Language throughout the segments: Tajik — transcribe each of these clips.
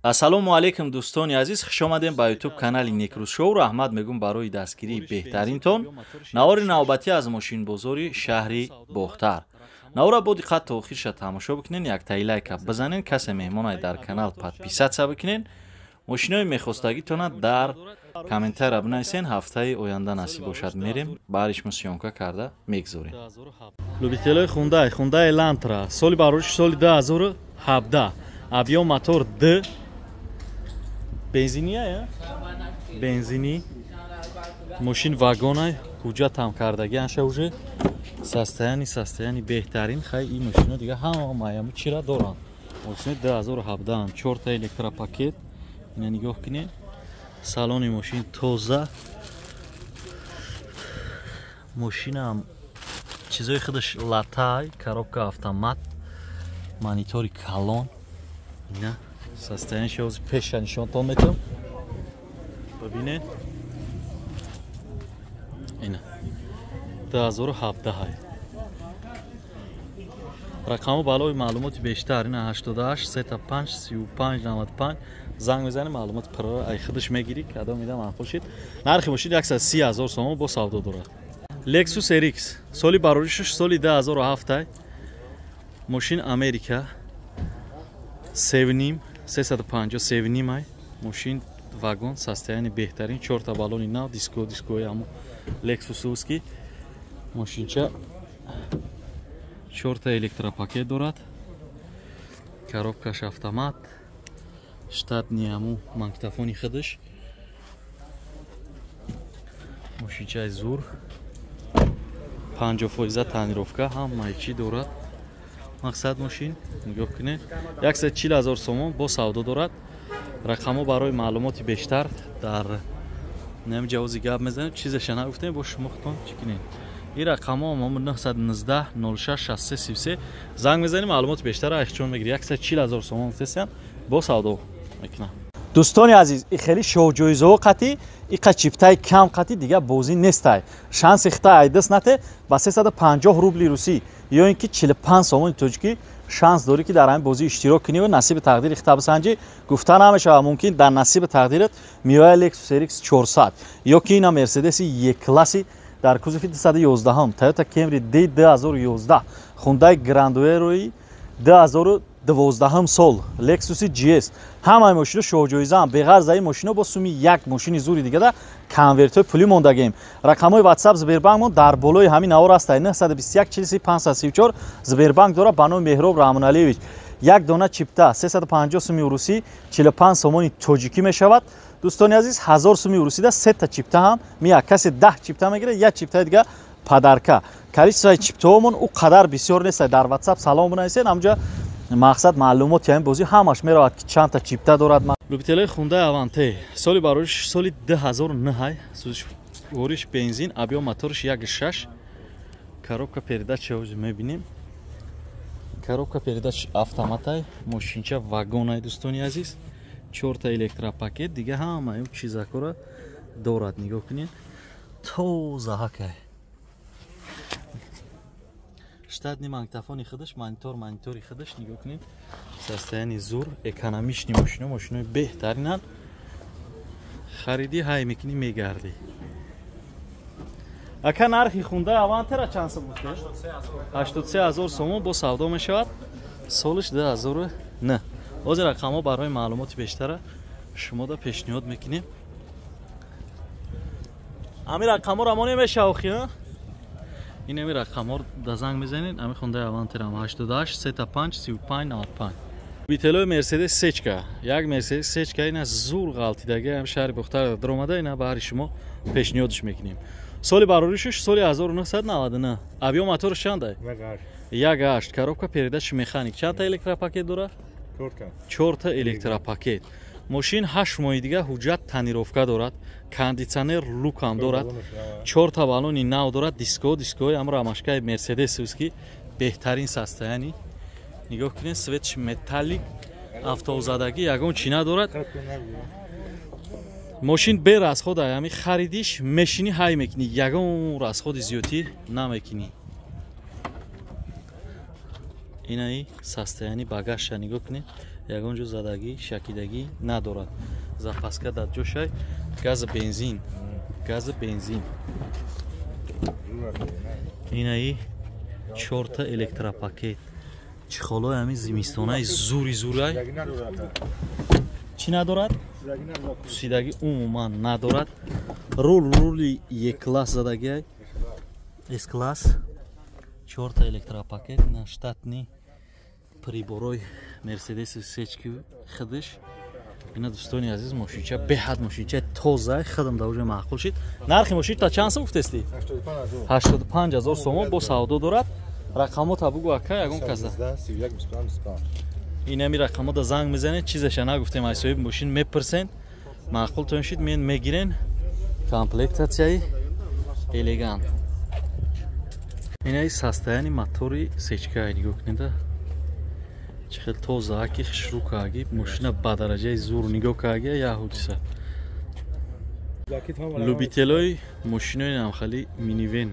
Ассалому алайкум, дӯстони азиз, хуш омадем ба YouTube канали Некрӯз Шоу. Раҳмат мегӯм барои дастгирии беҳтаринтон. Навори навбатӣ аз мошинбозори шаҳри Бохтар. Навора бо диққат то охирша тамошо бикунен, яктаи лайка бизанен, касе меҳмонай дар канал подписаться бикунен. Мошинои мехостагитона дар комментария бинависен, ҳафтаи оянда насиб бошад мерем, бариш мо съёмка карда мегзорем. Любителои Хундай, Хундай Элантра, соли барориш соли 2017, объём мотор Д, бензиния, бензини, мошин вагонай, ҳуҷҷатам кардаги анша уже, состояние беҳтарин. Хай, ин мошино дига ҳама маяму чира доранд. Мошини 2017, чорта электропакет, ина нигоҳ кунед, салони мошин тоза, мошинам чизои худаш латай, коробка автомат, монитори калон, ина состояние ҳозир пеша нишонтон метавам, бибинед, ина 2017. Рақаму балои маълумоти бештар ина 88 35 35 95 занг мезанӣ, маълумоти пурра ай худаш мегирӣ, кадом ида маъқул шид. Нархи мошин 130 ҳазор сомон, бо савдо дорад. Lexus RX, соли бароришаш соли 2007, мошин Америка, 7,5, 350 7,5 ай, мошин вагон, состояние беҳтарин, чорта баллони нав, диско, дискои ҳамо Lexus, мошинча чорта электропакет дорад, коробкаш автомат, штатный ҳаму магнитофони худаш, мошинчаи зур, 50% тонировка, ҳамаи чӣ дорад. Мақсад, мошин нигоҳ кунед, 140 ҳазор сомон, бо савдо дорад. Рақамҳо барои маълумоти бештар дар нами ҷавози гап мезанем, чизеша нагуфтем, бо шумо худтон чӣ кунед. Ин рақамҳо 919 06 63 33 занг мезанем, маълумоти бештар айхчон мегирӣ. 140 ҳазор сомон гуфтесиян, бо савдо мекунам. Дӯстони азиз, и хеле шоҳҷоизаҳо қатӣ, иқа чиптаи кам қатӣ дига бозӣ нестай. Шанси хита айдас нате, ба 350 рубли русӣ ё ин ки 45 сомони тоҷикӣ шанс дорӣ, ки дар ҳамин бозӣ иштирок кунӣ ва насиби тақдири хита бисанҷӣ. Гуфта намешавад, мумкин дар насиби тақдират миёя Lexus RX 400 ё ки ина Мерседеси Е-класси дар кузови 211, Toyota Camry D 2011, Hyundai Grandeur 2012 сол, Lexus GS. Ҳамаи мошино шоҳҷоизаам. Беғарз ин мошино бо суми як мошини зури дигада конвертҳои пулӣ мондагем. Рақамҳои WhatsApp, Сбербанкмон дар болои ҳамин навор аст: 921 43 534. Сбербанк дора ба номи Меҳроб Раҳмоналиевич. Як дона чипта 350 суми урусӣ, 45 сомони тоҷикӣ мешавад. Дӯстони азиз, 1000 суми урусида сета чипта ҳам мия. Касе 10 чипта мегирад, як чиптаи дига подарка. Количествои чиптаҳомон ӯ қадар бисёр нест. Дар WhatsApp салом бинависед, ҳамҷа мақсад маълумоти ҳамин бозӣ ҳамаш меравад, ки чандта чипта дорад. Любителои Хундай Аванте, соли барориш соли 2009, сӯзишвориш бензин, объём моториш 1,6, коробка передача ҳозир мебинем, коробка передач автоматай, мошинча вагонай, дӯстони азиз, чорта электропакет, дига ҳамаи чизакора дорад. Нигоҳ кунед, тоза ҳакай, штатный магнитофони худаш, монитор, монитори худаш. Нигоҳ кунед, состояние зур, экономичный мошино, мошинои беҳтаринанд. Харидӣ, ҳай мекунӣ, мегардӣ. Ака, нархи Хундай Авантера чанд сом гуфте? 83 ҳазор сомон, бо савдо мешавад. Солиш 2009. Ҳозир рақамҳо барои маълумоти бештара шумода пешниҳод мекунем. Ҳамин рақамҳоро мо немешава охи, ин ҳами рақамҳо да занг мезанед. Ҳами Хундай Авантерам 88 35 35 95. Любителои Мерседес сечка, як Мерседес сечка ина зур ғалтидаги ҳам шаҳри Бохтар даромада, ина баҳри шумо пешниҳодш мекунем. Соли бароришаш соли 1999, объём моторш чанда? 1,8, коробка передачи механик, чандта электропакет дорад? Чорта электропакет. Мошин 8 моҳи дига ҳуҷҷат тонировка дорад, кондитсионер люкам дорад, чорта баллони нав дорад, диско, дискои ам рамашкаи мерседесовский, беҳтарин состояние. Нигоҳ кунед, светш металлик, автозадагӣ ягон чӣ надорад. Мошин бе расход, ами харидиш, мешинӣ, ҳай мекунӣ, ягон расходи зиёдтӣ намекунӣ. Инаи состояние багажша нигоҳ кунед. Ягон ҷо задагӣ, шакидагӣ надорад. Запаска дар ҷошай, газ бензин. Газ бензин. Инаи чорта электропакет. Чехолои ҳамин зимистонаи зури зурай. Чӣ надорад? Пусидагӣ умуман надорад. Рул рули Е-класс задагиай. С-класс. Чорта электропакет на штатный приборой Мерседес сечки худаш. Ина дӯстони азиз, мошинча беҳад мошинча тоза, худам да уже маъқул шид. Нархи мошин та чанд сом гуфтести? 85 000 сомон бо савдо дорад. Рақамота бугу ака, ягон каса. Инами рақамота занг мезанед, чизаша нагуфтем, ай соҳиби мошин мепурсен. Маъқултон шид, мен мегирен. Комплектатсияи элегант. Инаи состояние мотори сечка нигоҳ кунед. Чӣ хел тоза аки хушрӯ кааги, мошина ба дараҷаи зур нигоҳ кааги, я ҳодиса. Любителои мошинои намхали минивен.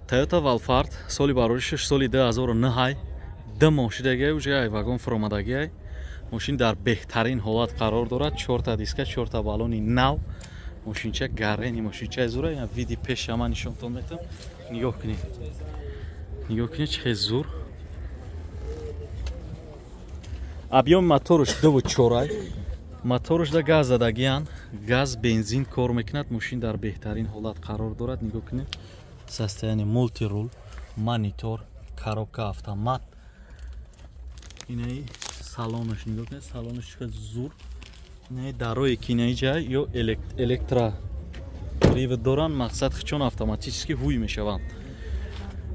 Toyota Alphard соли бароришаш соли 2009, ду моҳ шидагиай, уже ай вагон фуромадагиай. Мошин дар беҳтарин ҳолат қарор дорад, чорта диска, чорта баллони нав. Мошинча гарени, мошинчаи зура, ина види пеша ман нишонтон метам. Нигоҳ кунед. Нигоҳ кунед чӣ хел зур. Объёми мотораш 2.4. Мотораш да газ задагиян, газ бензин кор мекунад, мошин дар беҳтарин ҳолат қарор дорад. Нигоҳ кунед. Состояние мултирул, монитор, коробка автомат. Инаи салонаш нигоҳ кунед, салонаш чӣ хел зур. Инаи дарое ки инаи ҷай ё электро привод доранд, мақсад чон автоматически ҳуй мешаванд.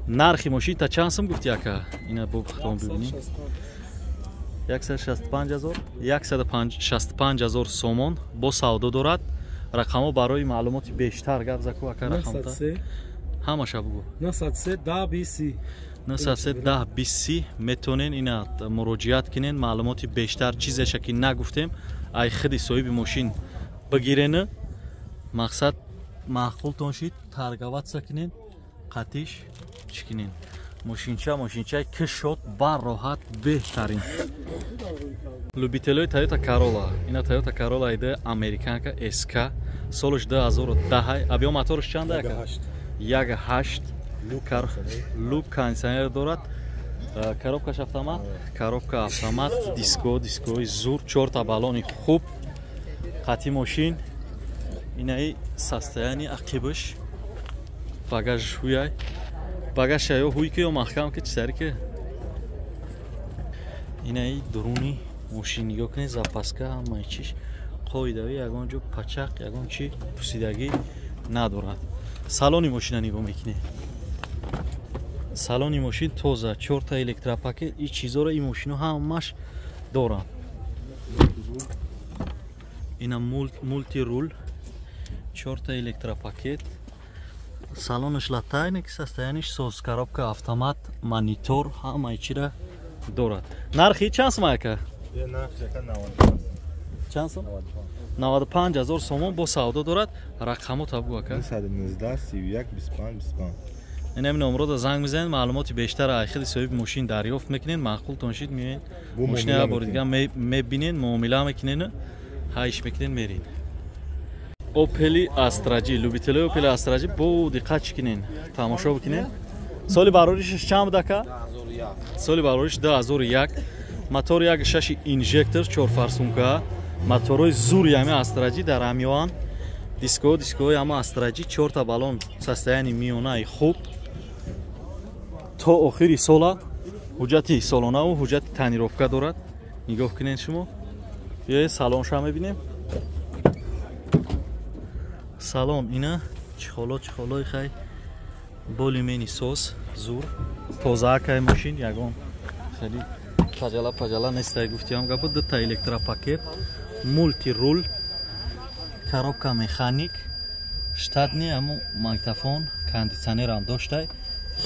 Нархи мошин та чанд сум гуфти ака? Ина бо худтон бибинед. 165 000, 165 000 сомон бо савдо дорад. Рақамҳо барои маълумоти бештар гап заку ака, рақамта. Ҳамаша бугу. 903 10 20. 903 10 20 метонен ина муроҷиат кунен, маълумоти бештар чизеша ки нагуфтем, ай худи соҳиби мошин бигирен. Мақсад маъқултон шид, торговаться кунен, қатиш чӣ кунен. Мошинча, мошинчаи кишод барроҳат беҳтарин. Любителои Toyota Corolla. Ина Toyota Corolla иде американка SK солаш 2010. Объём мотораш чанд ака? 1.8. Люк кондиционер дорад. Коробкаш автомат, коробка автомат, диско, дискои зур, чорта баллони хуб. Қати мошин. Инаи состояние ақибаш. Багаж ҳуяй. Багаж ё ҳуй ки ё маҳкам ки чизари ки. Инаи дуруни мошин нигоҳ кунед, запаска ҳамаи чиш қоидави, ягон ҷо пачақ, ягон чи пусидагӣ надорад. Салони мошина нигоҳ мекунед. Салони мошин тоза, чорта электропакет, ин чизоро ин мошино ҳамаш доранд. Ина мултирул, чорта электропакет. Салонаш латайник, состояниш соз, коробка автомат, монитор, ҳамаи чира дорад. Нархи чанд сум ака? Чанд сум? 95 000 сомон бо савдо дорад. Рақамота бугу ака. 919 31 25 25. Инами номрода занг мезанед, маълумоти бештар ай худи соҳиби мошин дарёфт мекунед, маъқултон шид меоед, мошина бори дига мебинед, муомила мекунед, ҳайш мекунед, меред. Opel Astra G, любителои Opel Astra G бо диққат чӣ кунед, тамошо бикунед. Соли бароришаш чанд буд ака? Соли барориш 2001. Мотор 1.6 инжектор, 4 фарсунка. Моторҳои зури ҳами Astra G дар ҳамёан. Диско, дискои ҳама Astra G, чорта баллон, состояние миёнаи хуб. То охири сола ҳуҷҷати солонаву ҳуҷҷати тонировка дорад. Нигоҳ кунед шумо. Биёед салонша мебинем. Салон ина чихоло, чихолои хай боли мени соз, зур, тозаакай мошин, ягон хеле паҷала паҷала нестай гуфтиам гапо. Дута электропакет, мултирул, коробка механик, штатный ҳамо магнитофон, кондиционерам доштай,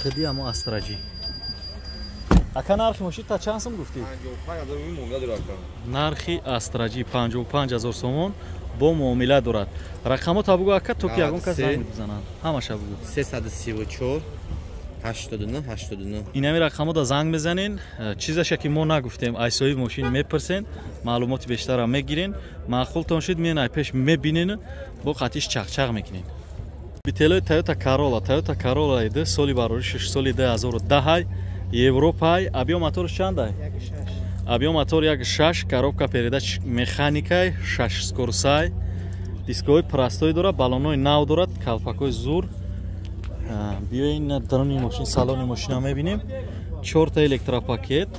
худи ҳамо Astra G. Ака нархи мошин та чанд сум гуфтӣ? Нархи Astra G 55 000 сомон бо муомила дорад. Рақамота бугу ака, то ки ягон кас занг бизананд. Ҳамаша бугу. 334 89 89. Инами рақамҳо занг мезанен. Чизаша ки мо нагуфтем, ай соҳиби мошин мепурсен, маълумоти бештарам мегирен. Маъқултон шуд, меен ай пеш мебинен, бо қатиш чақчақ мекунен. Бителои Toyota Corolla, Toyota Corolla д соли бароришаш соли 2010, Европай, объём моторш чандай? Объём мотор 1.6, коробка передач механикай, 6 скорсай, дискови простой дорад, баллонҳои нав дорад, калпакҳои зур. Биёин даруни мошин, салони мошина мебинем. Чорта электропакет,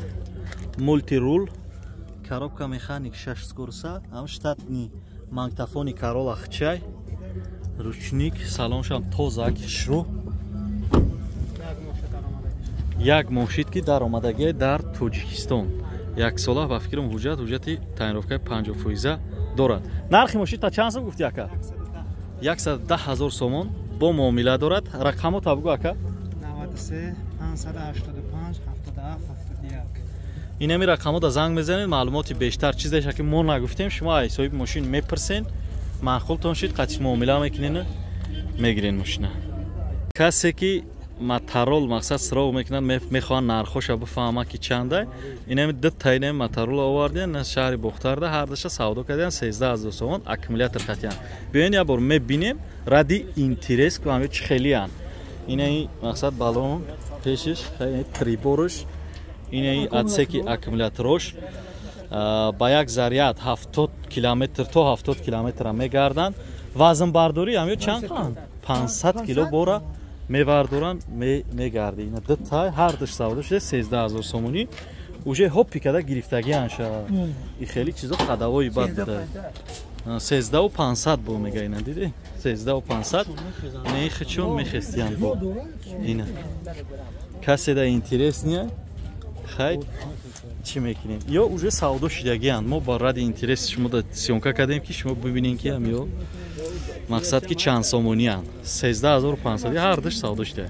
мультирул, коробка механик 6 скорса, ҳам штатный магнитофони Corolla хчай, ручник, салоншам тоза, кишрӯ. Як мошид ки даромадагӣ дар Тоҷикистон. Як сола ба фикрам ҳуҷҷати тонировкаи 50% дорад. Нархи мошин та чанд сом гуфти, ака? 110 ҳазор сомон бо муомила дорад. Рақамҳо та бугу, ака. 93 585 77 71. Инами рақамҳо да занг мезанед, маълумоти бештар, чизеша ки мо нагуфтем, шумо ай соҳиби мошин мепурсен, маъқултон шид, қатиш муомила мекунен, мегирен мошина. Касе ки Моторол мақсад сироғ мекунад, мехоҳанд нархоша бифаҳмад ки чандай, инами ду та инами Моторол овардиян на шаҳри Бохтарда, ҳардаша савдо кардиян 13 ҳазор сомон, аккумулятор қатиян. Биёин як бор мебинем ради интерес ку ҳами чӣ хелиян. Инаи мақсад баллон пешиш, приборш, инаи отсеки аккумуляторош ба як заряд 70 километр то 70 километра мегарданд. Вазнбардорӣ ҳам ё чанд қанд? 500 кило бора мебардоранд, мегарди. Ина ду та ҳар душ савдо шуда 13 ҳазор сомонӣ. Уже ҳопи када гирифтагиан ша. И хеле чизо ходовой бад буда. 13 500 бо мега, ина диди? 13 500. Не хичон мехестиян бо. Ина. Касе да интересния? Хай чӣ мекунем? Ё уже савдо шидагианд. Мо ба ради интерес шумо да съёмка кардем, ки шумо бибинем, ки ҳам ё мақсад ки чанд сомониянд. 13 500 ҳар душ савдо шуда.